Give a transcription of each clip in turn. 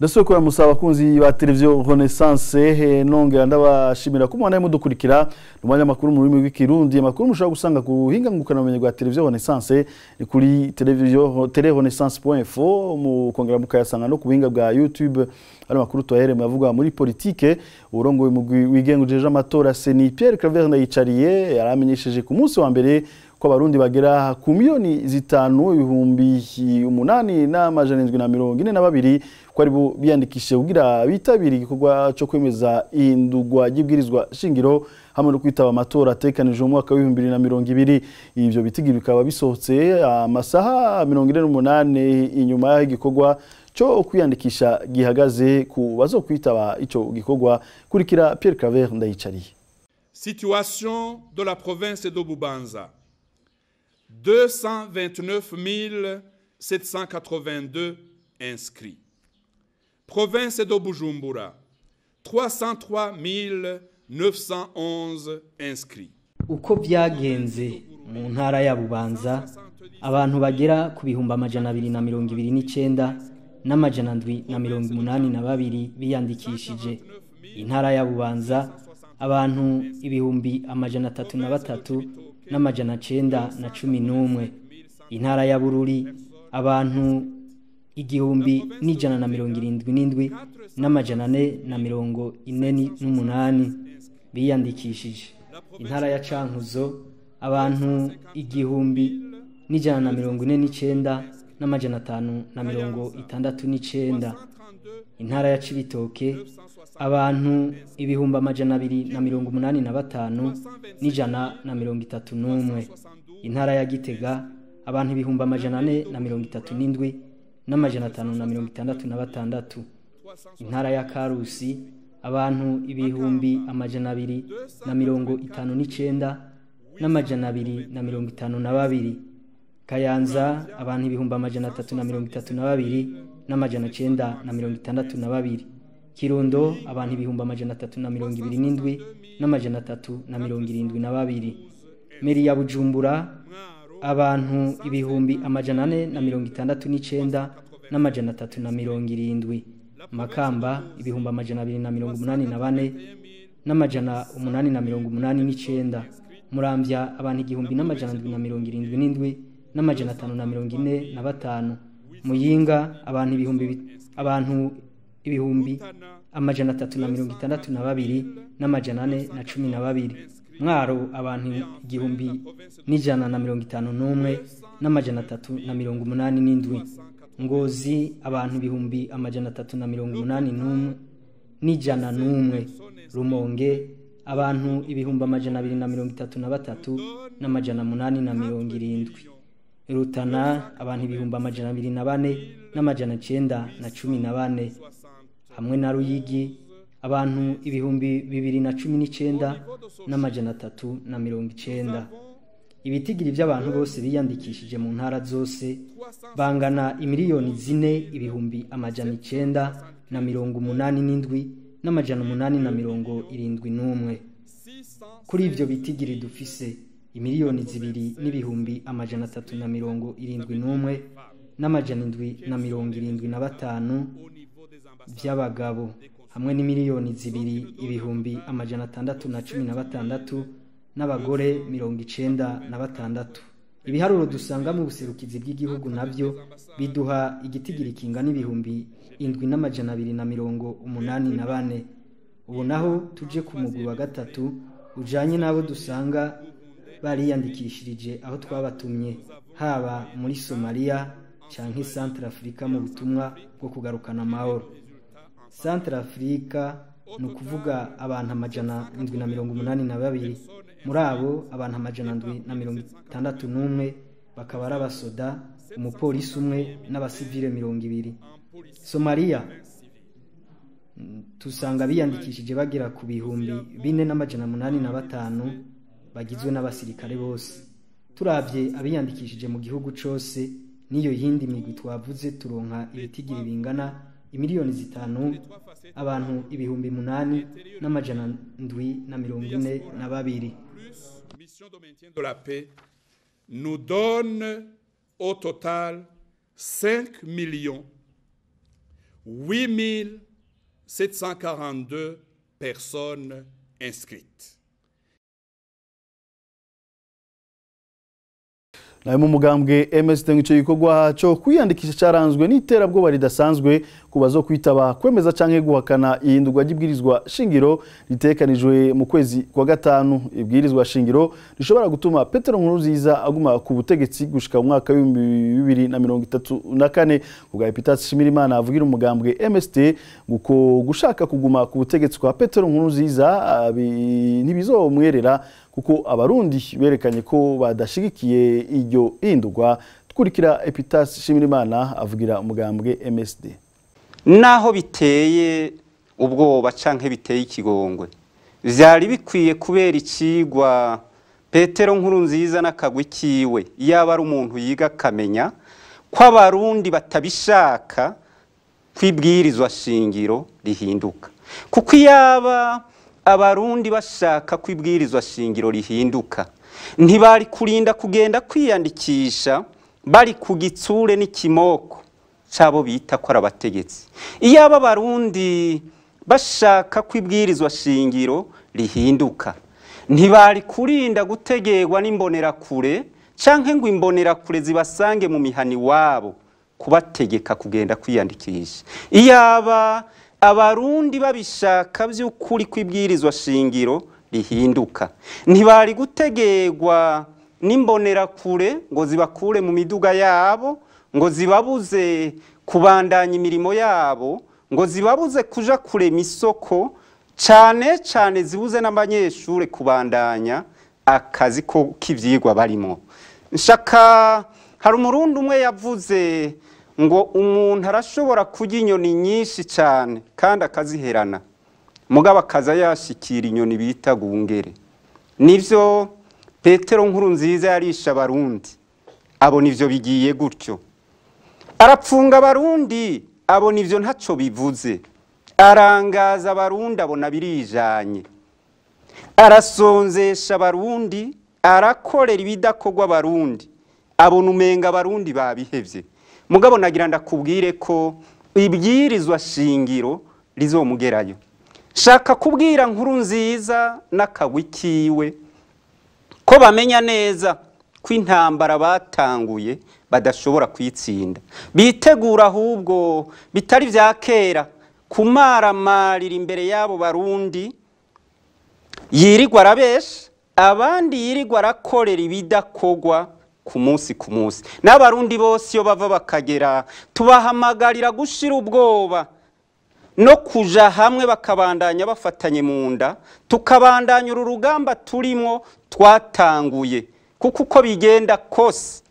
Ndasokora musaba abakunzi ba televiziyo Renaissance, nongera ndabashimira ko mwana mudukurikira umwanya makuru mu rurimi rw'ikirundi. Amakuru mushobora gusanga ku buhinga ngurukanabumenyi bwa televiziyo Renaissance ni kuri televiziyo telerenaissance.info, mukongera mukayasanga no ku buhinga bwa YouTube. Ari makuru tuyahere muyavuga muri politike. Urongoye umugwi wigenga ujejwe amatora CENI, Pierre Claver Ndayicariye, yaramenyesheje ku munsi wa mbere ko abarundi bagera ku 5 8,742 ko aribo biyandikishije kugira bitabire igikorwa cyo kwemeza ihindurwa ry'ibwirizwa shingiro hamwe no kwitaba amatora ategekanijwe mu mwaka w'2020. Ivyo bitigiri bikaba bisohotse amasaha 48 inyuma y'igikorwa cyo kwiyandikisha gihagaze ku bazokwitaba ico gikorwa. Kurikira Pierre Claver Ndayicariye. Situation de la province de Bubanza: 229 782 inscrits. Province de Bujumbura, 303 911 inscrits. Uko byagenze mu ntara ya Bubanza, abantu bagera ku 229,782 biyandikishije. Intara ya Bubanza, abantu 303,911. Intara ya Bururi, abantu 1,077,448 biyandikishije. Intara ya Cankuzo, abantu 1,049,569. Intara ya Cibitoke, abantu 285,131. Intara ya Gitega, abantu 437,566. Intara ya Karusi, abantu 259,252. Kayanza, abantu 332,962. Kirundo, abantu 327,372. Meri ya Bujumbura, abantu 469,370. Makamba, 284,889. Muramvya, abantu 1,777,545. Muyinga, abantu 362,412. Mwaro, abantu 1,151,387. Ngozi, abantu 381,101. Rumonge, abantu 233,870. Rutana, abantu 204,914. Hamwe na Ruyigi, abantu 2,019,390. Ibitigiri by'abantu bose biyandikishije mu ntara zose bangana 4,987,871. Kuri ivyo bitigiri dufise 2,371,775 by'abagabo hamwe n'2,616 n'abagore 96. Ibiharuro dusanga mu buserukizi bw'igihugu navyo biduha igitigiri kingana 7,284. Ubu naho tuje ku mugwi wa gatatu ujanye n'abo dusanga bariyandikishirije aho twabatumye, haba muri Somalia canke Centrafrica mu butumwa bwo kugarukana amahoro. Centrafrica ni ukuvuga abantu 782, muri abo abantu 761 bakaba ari abasoda, umupolisi umwe n'abasivile 20. Somalia tusanga biyandikishije bagera ku 4,805 bagizwe n'abasirikare bose. Turavye abiyandikishije mu gihugu cose niyo yindi migwi twavuze, turonka ibitigiri bingana 5,000,000 abantu 8,742. Mission de maintien de la paix nous donne au total 5 8742 personnes inscrites. Nayo mu mugambwe MSD ngo igikorwa cyo kwiyandikisha cyaranzwe n'iterabwoba ridasanzwe kubazo kwitaba kwemeza canke guhakana ihindurwa ry'ibwirizwa shingiro ritekanijwe mu kwezi kwa gatanu. Ibwirizwa shingiro rishobora gutuma Petero Nkurunziza aguma ku butegetsi gushika mu mwaka wa 2034. Kubwa Epitace Shimirimana avugira umugambwe MSD nguko gushaka kuguma ku butegetsi kwa Petero Nkurunziza ntibizomwerera kuko abarundi berekanye ko badashigikiye iryo hindurwa. Twurikira Epitace Shimirimana avugira umugambwe MSD. Naho biteye ubwoba canke biteye ikigongwe, vyari bikwiye kubera icigwa Petero Nkurunziza n'akagwi kiwe, yaba ari umuntu yiga akamenya ko abarundi batabishaka kwibwirizwa shingiro rihinduka, kuko yaba abarundi bashaka kwibwirizwa shingiro rihinduka ntibari kurinda kugenda kwiyandikisha bari ku gitsure n'ikimoko cabo bita ko arabategetsi. Iyaba abarundi bashaka kwibwirizwa shingiro rihinduka ntibari kurinda gutegerwa n'imbonerakure canke ngo imbonerakure zibasange mu mihani wabo kubategeka kugenda kwiyandikisha. Iyaba abarundi babishaka by'ukuri kwibwirizwa shingiro rihinduka ntibari gutegerwa n'imbonerakure ngo zibakure mu miduga yabo, ngo zibabuze kubandanya imirimo yabo, ngo zibabuze kuja kurema isoko, cane cane zibuze n'abanyeshure kubandanya akazi ko k'ivyigwa barimo. Nshaka hari umurundi umwe yavuze ngo umuntu arashobora kurya inyoni nyinshi cyane kandi akaziherana, mugabo akaza yashikira inyoni bita gungere. Nivyo Petero Nkurunziza yarisha abarundi, abona ivyo bigiye gutyo. Arapfunga abarundi, abona ivyo ntaco bivuze. Arangaza abarundi, abona birijanye. Arasonzesha abarundi, arakorera ibidakorwa abarundi, abona umenga abarundi babihevye. Mugabo nagira ndakubwire ko ibwirizwa shingiro rizomugerayo. Shaka kubwira Nkurunziza n'akagwi kiwe ko bamenya neza ko intambara batanguye badashobora kuyitsinda, bitegura ahubwo bitari vya kera kumaramarira imbere yabo barundi yirirwa arabesha abandi, yirirwa arakorera ibidakorwa ku munsi ku munsi. N'abarundi bose iyo bava bakagera tubahamagarira gushira ubwoba no kuja hamwe bakabandanya bafatanye mu nda, tukabandanya uru rugamba turimo twatanguye, kuko uko bigenda kose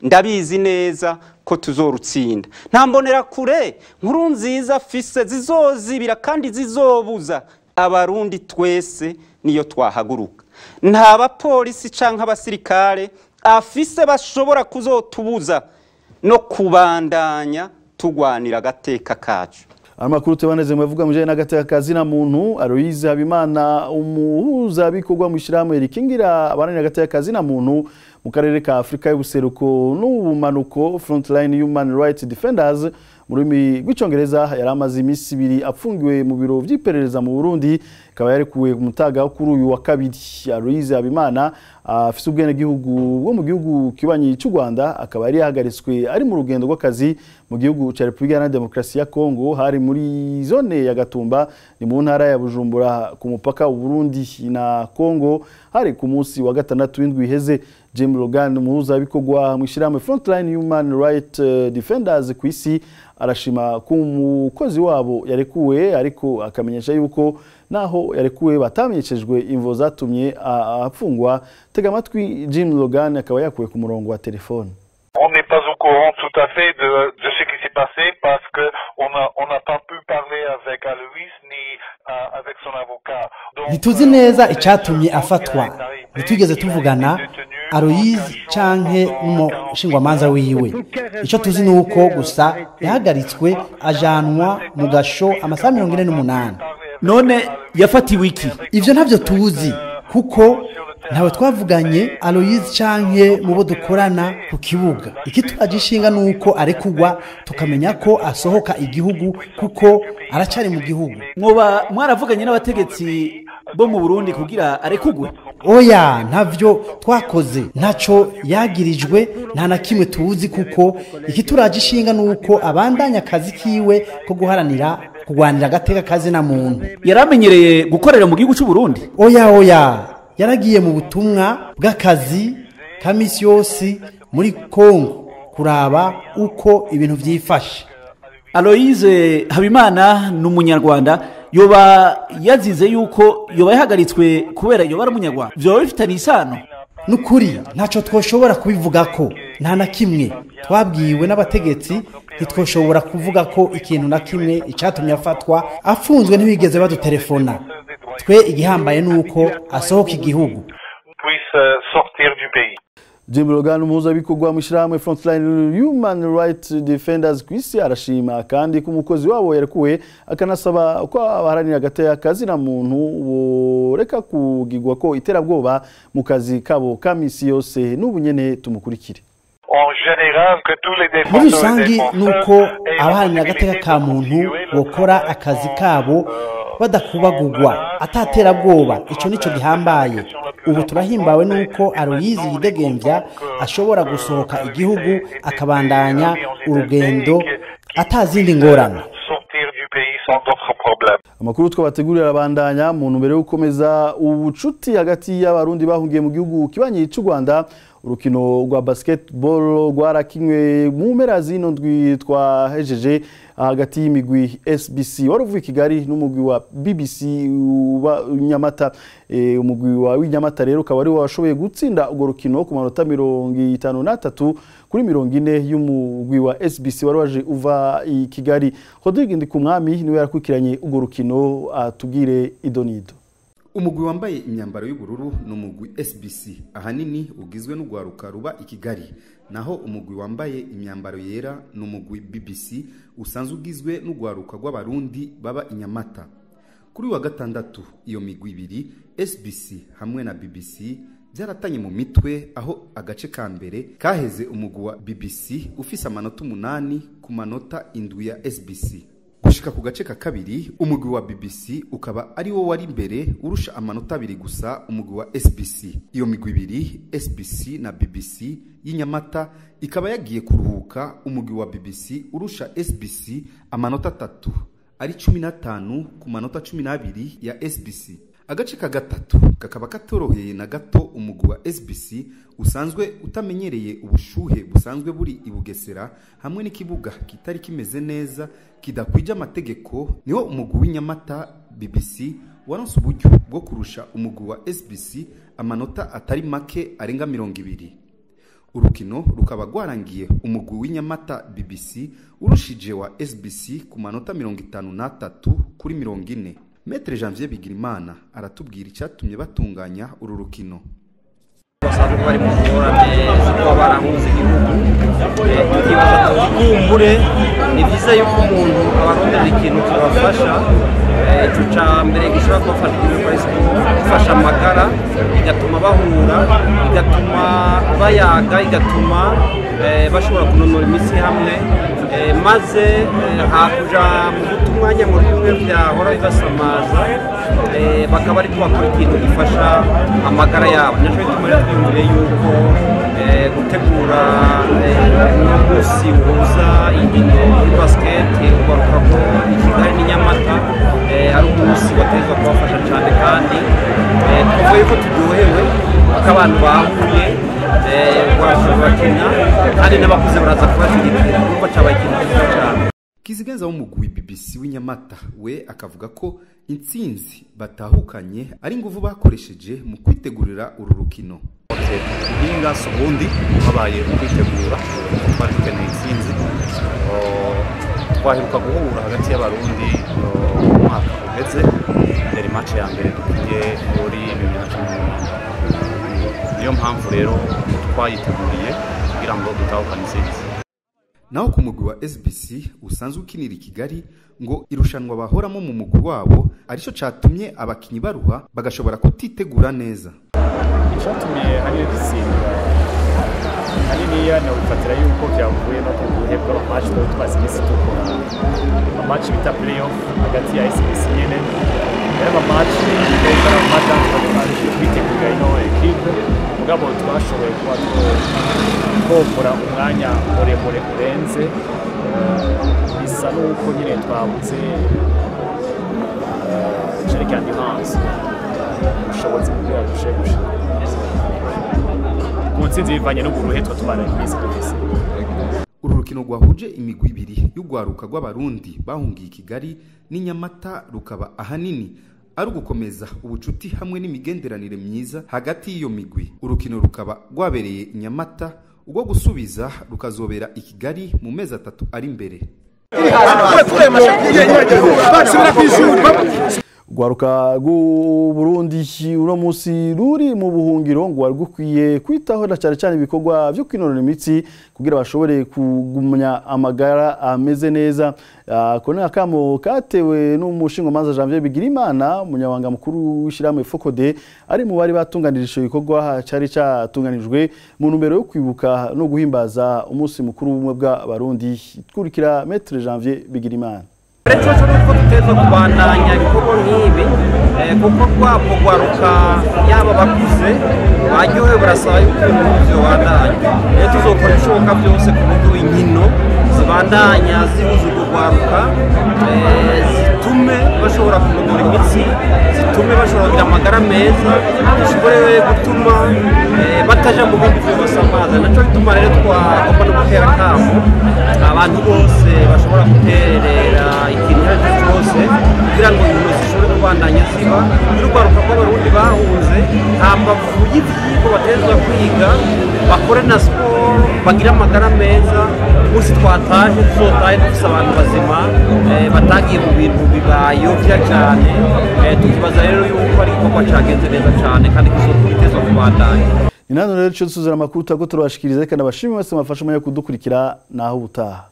ndabizi neza ko tuzorutsinda. Nta mbonera kure Nkurunziza afise zizozibira kandi zizobuza abarundi twese niyo twahaguruka. Nta bapolisi canke abasirikare afise bashobora kuzotubuza no kubandanya tugwanira agateka kacu. Amakuru tubaneze mwavuga muje n'agateka kazina muntu. Aloise Habimana umuhuza bikorwa mu ishyirahamwe rikingira abananira agateka kazina muntu mu karere ka Afrika y'ubuseruko n'ubumanuko Frontline Human Rights Defenders mu rurimi rw'icongereza, yari amaze iminsi ibiri apfungiwe mu biro vy'iperereza mu Burundi, ikaba yarekuwe ku mutaga kuri uyu wa kabiri. Aloise Habimana afise ubwenegihugu bwo mu gihugu kibanyi cy'u Rwanda, akaba yari yahagaritswe ari mu rugendo rw'akazi mu gihugu ca Republika Iharanira Demokarasi ya Kongo, hari muri zone ya Gatumba ni mu ntara ya Bujumbura ku mupaka w'u Burundi na Kongo, hari ku munsi wa gatandatu w'indwi iheze. Jim Logan umuhuza bikorwa mu ishyirahamwe Frontline Human Rights Defenders ku isi arashima ko umukozi wabo yarekuwe, ariko akamenyesha yuko naho yarekuwe batamenyeshejwe imvo zatumye afungwa. Tega amatwi Jim Logan akaba yakuwe ku murongo wa telefone. On n'est pas au courant tout à fait de ce qui s'est passé parce que on n'a pas pu parler avec Alois ni avec son avocat. Ntituzi neza icyatumye afatwa, ntitwigeze tuvugana Aloise canke n'umushingwamanza wiwe. Icyo tuzi ni uko gusa yahagaritswe ajanwa mu gasho amasaha 48. None yafatiwe iki? Ivyo ntavyo tuzi kuko Ntawe twavuganye Aloyizi canke mu bo dukorana ku kibuga. Ikituraje ishinga nuko arekugwa, tukamenya ko asohoka igihugu kuko aracari mu gihugu. Mwoba mwaravuganye n'abategetsi bo mu Burundi kugira arekugwe? Oya, ntavyo twakoze, ntaco yagirijwe, nta na kimwe tuzi, kuko ikituraje ishinga nuko abandanya akazi kiwe ko guharanira kugwanira agateka kazi na muntu. Yaramenyereye gukorera mu gihugu cy'u Burundi? Oya oya, yaragiye mu butumwa bw'akazi ka misi yose muri Kongo kuraba uko ibintu vyifashe. Aloyize Habimana ni umunyarwanda, yoba yazize yuko yoba yahagaritswe kubera yoba ari umunyarwanda, vyoba bifitanye isano? Nukuri ntaco twoshobora kubivuga ko, nta na kimwe twabwiwe n'abategetsi, ntitwoshobora kuvuga ko ikintu na kimwe icatumye afatwa. Afunzwe ntibigeze badutelefona. Twe igihambaye nuko asohoka igihugu. Puisse sortir du pays. Jim Logan, umuhuzabikorwa mu ishyirahamwe Frontline Human Rights Defenders ku isi, arashima kandi ko umukozi wabo yarekuwe, akanasaba ko abaharanira agateka kazina muntu boreka kugigwa ko iterabwoba mu kazi kabo ka misi yose. N'ubu nyene tumukurikire. En général, que tous les Muri défenseurs et rusangi nuko défenseurs aient la abaharanira agateka possibilité ka de muntu continuer leur bokora travail akazi sans, kabo badakubagugwa ataterabwoba, ico nico gihambaye. Ubu turahimbawe nuko Aloyizi yidegemvya, ashobora gusohoka igihugu akabandanya urugendo atazindi ngorane. Sortir du pays sans d'autres problèmes. Amakuru twabategurira arabandanya. Mu ntumbero yo gukomeza ubucuti hagati y'abarundi bahungiye mu gihugu kibanyi cy'u Rwanda, urukino rwa basketball rwarakinwe mu mpera zino ndwi twahejeje hagati y'imigwi SBC wari uvuye i Kigali n'umugwi wa BBC wa Nyamata. Umugwi wa w'inyamata rero ukaba ari washoboye gutsinda urwo rukino ku manota 53 kuri 40 y'umugwi wa SBC wari waje uva i Kigali. Rodrigue Ndikumwami niwe yarakurikiranye urwo rukino, atubwire idonido. Umugwi wambaye imyambaro y'ubururu ni umugwi SBC, ahanini ugizwe n'urwaruka ruba i Kigali, naho umugwi wambaye imyambaro yera ni umugwi BBC, usanzwe ugizwe n'urwaruka rw'abarundi baba i Nyamata. Kuri wa gatandatu iyo migwi ibiri SBC hamwe na BBC byaratanye mu mitwe, aho agace ka mbere kaheze umugwi wa BBC ufise amanota 8 ku manota 7 ya SBC. Gushika ku gace ka kabiri, umugwi wa BBC ukaba ari wo wari imbere urusha amanota 2 gusa umugwi wa SBC. Iyo migwi ibiri SBC na BBC y'inyamata ikaba yagiye kuruhuka umugwi wa BBC urusha SBC amanota 3, ari 15 ku manota 12 ya SBC. Agace ka gatatu kakaba katoroheye na gato umugwi wa SBC, usanzwe utamenyereye ubushuhe busanzwe buri i Bugesera hamwe n'ikibuga kitari kimeze neza kidakwije amategeko. Niho umugwi w'inyamata BBC waronse uburyo bwo kurusha umugwi wa SBC amanota atari make arenga 20. Urukino rukaba rwarangiye umugwi w'inyamata BBC urushije wa SBC ku manota 53 kuri 40. Maître Janvier Bigirimana aratubwira icyatumye batunganya uru rukino. Basanzwe bari mu ngorane zo kuba barahunze igihugu, tukibaza tuti kumbure ni byiza yuko umuntu abaronderera ikintu kibafasha. Ico ca mbere gishobora kubafasha ikintu kuri siporo, gufasha amagara, igatuma bahura, igatuma bayaga, igatuma bashobora kunonora imitsi hamwe, maze hakuja mu guta umwanya muri bimwe byahora bibasamaza, bakaba ariko bakora ikintu gifasha amagara yabo. Naco bituma rero twiyumvire yuko gutegura uno munsi uhuza inkino muri basket ugaruka ko i Kigali n'i Nyamata ari umunsi watezwa kubafasha cyane, kandi tuvuye yuko turyohewe kuko abantu bahuye, bakina, kandi n'abakuze baraza kubashyigikira, kuko cyabaye ikintu cyiza cyane. Kizigenza w'umugwi BBC w'inyamata we akavuga ko intsinzi batahukanye ari inguvu bakoresheje mu kwitegurira uru rukino. Ubuhinga si ubundi, habaye ukwitegura, twari dukeneye intsinzi. Twaheruka guhura hagati y'abarundi mu mwaka uheze, yari match ya mbere dukinye muri 2018. Niyo mpamvu rero twayiteguriye kugira ngo dutahukane intsinzi. Naho ku mugwi wa SBC usanzwe ukinira i Kigali, ngo irushanwa bahoramo mu mugwi wabo arico catumye abakinyi baruha bagashobora kutitegura neza. Icya Icyatumye hanini dutsindwa haniniya nabifatira yuko byavuye no ku buhe bw'amamaci twari tumaze iminsi dukora, amamatch bita play-off hagati ya SBC nyene. Yari amamatch meza, amamatch twari kwitegurira ino ekipe, mugabo twashoboye kuba twokora umwanya muremure urenze, bisa n'uko nyine twabutse cerekeye endurance, ubushobozi kugira dushe gushika ku ntsinzi bivanye n'uburuhe twa tumara iminsi dufise. Uru rukino rwahuje imigwi ibiri y'urwaruka rw'Abarundi bahungiye i Kigali n'inyamata rukaba ahanini ari ugukomeza ubucuti hamwe n'imigenderanire myiza hagati y'iyo migwi. Urukino rukaba rwabereye i Nyamata, ubwo gusubiza rukazobera i Kigali mu mezi 3 ari imbere. Rwaruka rw'u Burundi uno munsi ruri mu buhungiro ngo rwari kwitaho na cyane cyane ibikorwa byo kwinonora imitsi kugira bashobore kugumya amagara ameze neza. Kone akamo katewe n'umushingomanza Janvier Bigirimana, umunyabanga mukuru w'ishyirahamwe Focode, ari mu bari batunganirije ibikorwa cyari cyatunganijwe mu ntumbero yo kwibuka no guhimbaza umunsi mukuru w'ubumwe bw'Abarundi. Twurikira Maître Janvier Bigirimana. Uretse ko duteza kubandanya ibikorwa nk'ibi, kuko rwabo rwaruka yaba bakuze baryohewe barasaba yuko ibintu byobandanya. Rero tuzokora ibishoboka byose ku buryo inkino zibandanya zihuza urwo rwaruka, zitume bashobora kunonora imitsi, zitume bashobora kugira amagara meza, zishobore gutuma bataja mu bindi byobasamaza. Naco bituma rero twagomba no gutera akamo abantu bose bashobora guterera ikintu icyo ari cyo cyose kugira ngo inkino zishobore kubandanya ziba. N'urwaruka rw'Abarundi bahunze nta mbavu y'ivyigwa batezwa kwiga, bakore na siporo, bagire amagara meza. Umunsi twataje tuzotahe dufise abantu bazima batagiye mu bintu bibayovya cyane. Tukibaza rero yuko ari igikorwa cagenze neza cyane kandi kizoteza kubandanya. Inano rero cyo tuzura amakuru turabashikiriza, kandi abashimwe bose mafasha umwanya kudukurikira naho ubutaha.